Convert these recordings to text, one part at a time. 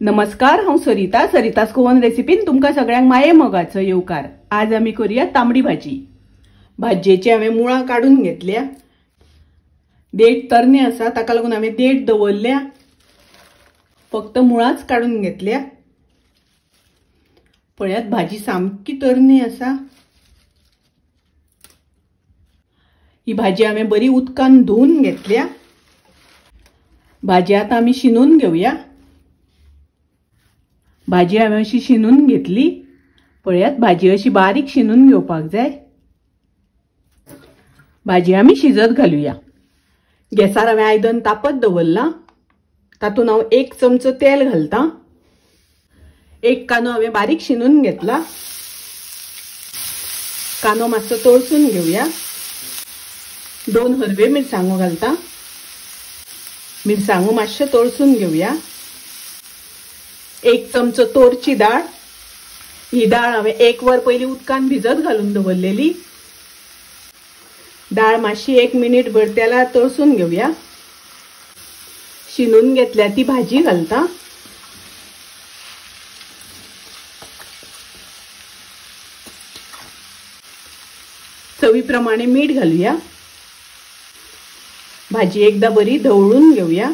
नमस्कार, हांव सरिता। सरितास कोवन रेसिपीन तुमकां सगळ्यांक माये मोगाचो येवकार। आज आमी करूया तांबडी भाजी। भाजयेची हांवें मुळां काडून घेतल्या। देठ तरणे आसा ताका लागून हांवें देठ दवरल्या, फक्त मुळांच काडून घेतल्या। पळयात भाजी सामकी तरणी आसा। ही भाजी हांवें बरी उदकान धुवन घेतल्या। भाजी आतां आमी शिनून घेवया। भाजी हांवें अशी शिनून घेतली। पळयात भाजी अशी बारीक शिनून घेवपाक जाय। भाजी आमी शिजत घालुया। गॅसार हांवें आयदन तापत दवरलां। तातूंत हांव 1 चमचो तेल घालतां। 1 कांदो हांवें बारीक शिनून घेतला। कांदो मातसो तळसून घेवया। 2 हरव्यो मिरसांगो घालता। मिरसांगो मातशें तळसून घेवया। 1 चमचो तोरची डाळ। ही डाळ हांवें 1 वर पयलीं उदकान भिजत घालून दवरलेली। डाळ मातशी 1 मिनीट भर तेलार तळसून घेवया। शिनून घेतल्या ती भाजी घालता। चवी प्रमाणे मीठ घालुया। भाजी एकदा बरी धवळून घेवया।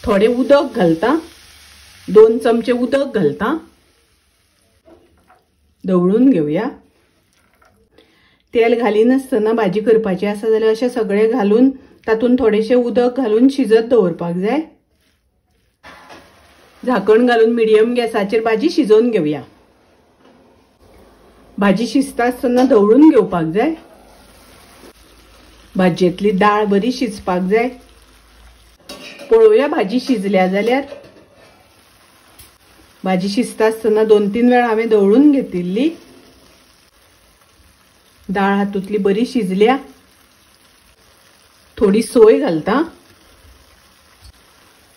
थोडे उदक घालता। 2 चमचे उदक घालता। धवळून घेवया। तेल घालिनासतना भाजी करपाची आसा जाल्यार अशें सगळें घालून तातूंत थोडेशें उदक घालून शिजत दवरपाक जाय। झाकण घालून मिडियम गॅसाचेर भाजी शिजोवन घेवया। भाजी शिजता आसतना धवळून घेवपाक जाय। भाजयेंतली डाळ बरी शिजपाक जाय। पळोवया भाजी शिजल्या जाल्यार। भाजी शिजता आसतना 2-3 वेळा हांवें धवळून घेतिल्ली। डाळ हातूंतली बरी शिजल्या। थोडी सोय घालता।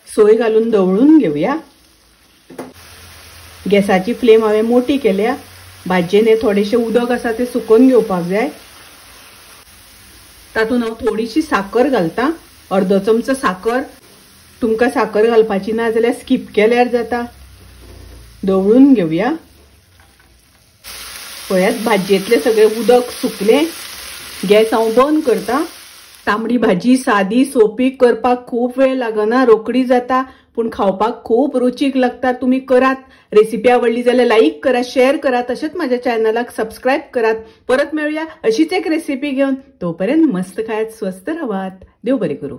सोय घालून धवळून घेवया। गॅसाची फ्लेम हांवें मोठी केल्या। भाजयेन हें थोडेशें उदक आसा तें सुकोवन घेवपाक जाय। तातूंत हांव थोडीशी साकर घालता। अर्दो चमचो साकर। तुमकां साकर घालपाची ना जाल्यार स्कीप केल्यार जाता। धवळून घेवया। पळयात भाजयेंतलें सगळें उदक सुकलें। गॅस हांव बंद करता। तांबडी भाजी सादी सोपी, करपाक खूब वेळ लागना, रोखडी जाता, पूण खावपाक खूब रुचीक लागता। तुमी करात। रेसिपी आवडली जाल्यार लायक करा, शेअर करा, तशेंच माझ्या चॅनलाक सबस्क्रायब करात। परत मेळुया अशीच एक रेसिपी घेवन। तोपर्यंत मस्त खायात, स्वस्थ रावात। देव बरें करूं।